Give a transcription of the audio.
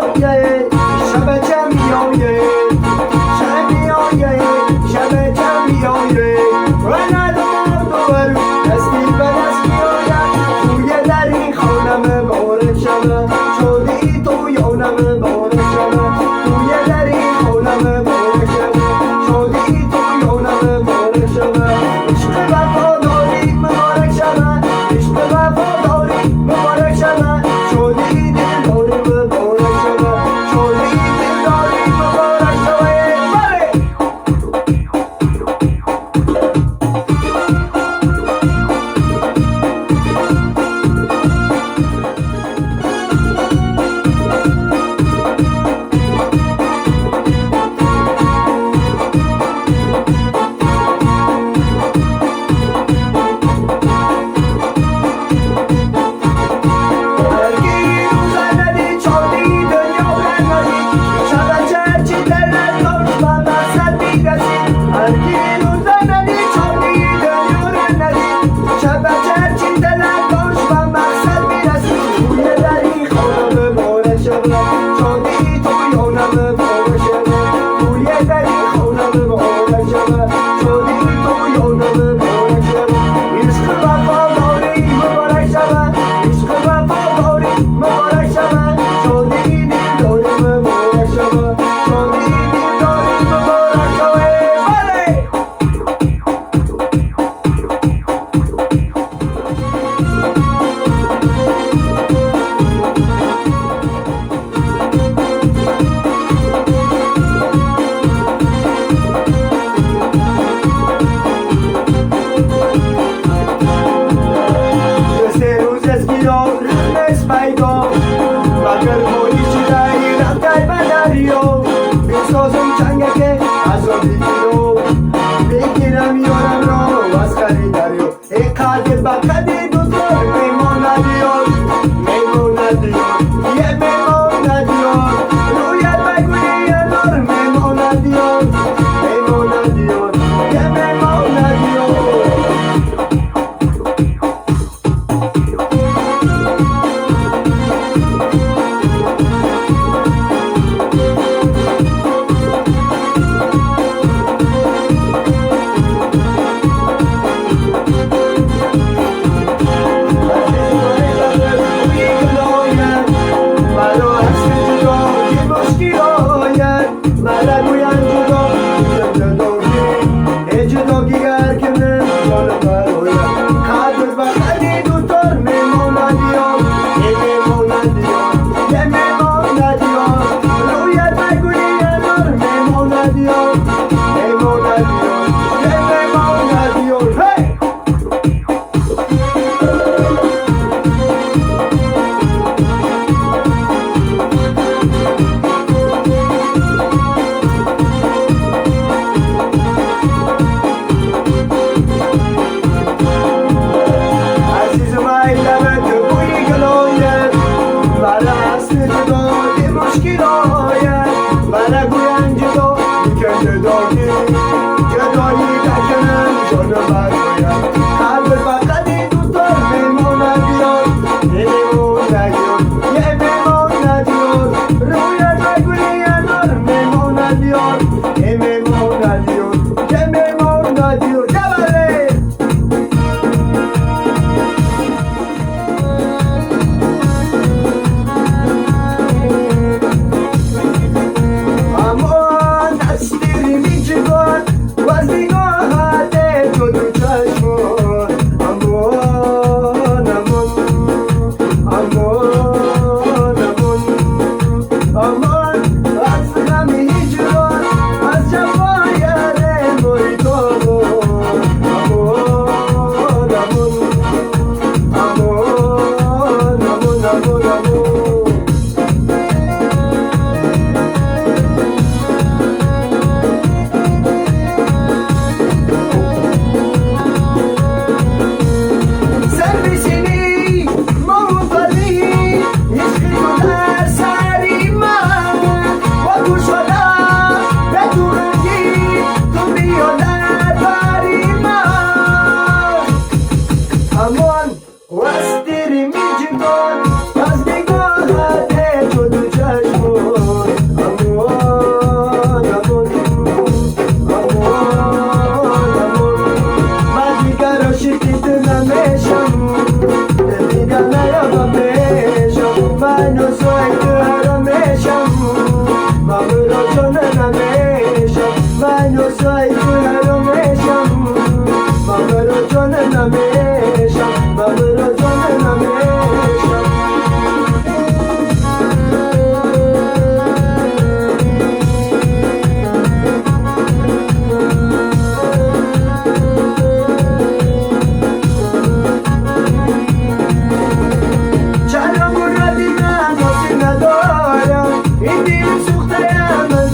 میآید، شب چه میآید، شب میآید، شب چه میآید. و ندارم دوبارو دستی به دست میآید. توی دری خانم مبارک شوه، شادی تو یانم مبارک شوه. توی دری خانم مبارک شوه، شادی تو یانم مبارک شوه. عشق وفاداری مبارک شوه، عشق وفاداری مبارک شوه. شادی دلداری مبارک شوه، شادی دلداری مبارک شوه. بله. بگیرم یارم را از خری دریا، ای قدر به قدر دوستان میمان ندیار، میمان ندیار، یه میمان ندیار. رویت بگویی انار میمان ندیار، میمان ندیار، یه میمان ندیار. Hey! عزیزم ای لبت بوی گلایت، برای اصل جدا دی مشکل آید. برای گوین جدا دیکن جدایی، جدایی نکنم جان براید. قلب فقط دوستان میمان ندیار، میمان ندیار، یه میمان ندیار. رویت بگویی انار میمان ندیار، یه میمان ندیار، یه میمان ندیار. بله. امان از تیری میچگان و از نگاهت تو دو چشمان. امان امان امان امان امان از غم هجران Мамро ҷон намешам, ман осай ҳаромешам. Мамро ҷон намешам, мамро ҷон намешам. Чаро муроди ман ҳосил надорам, ин дили сӯхтаям ман.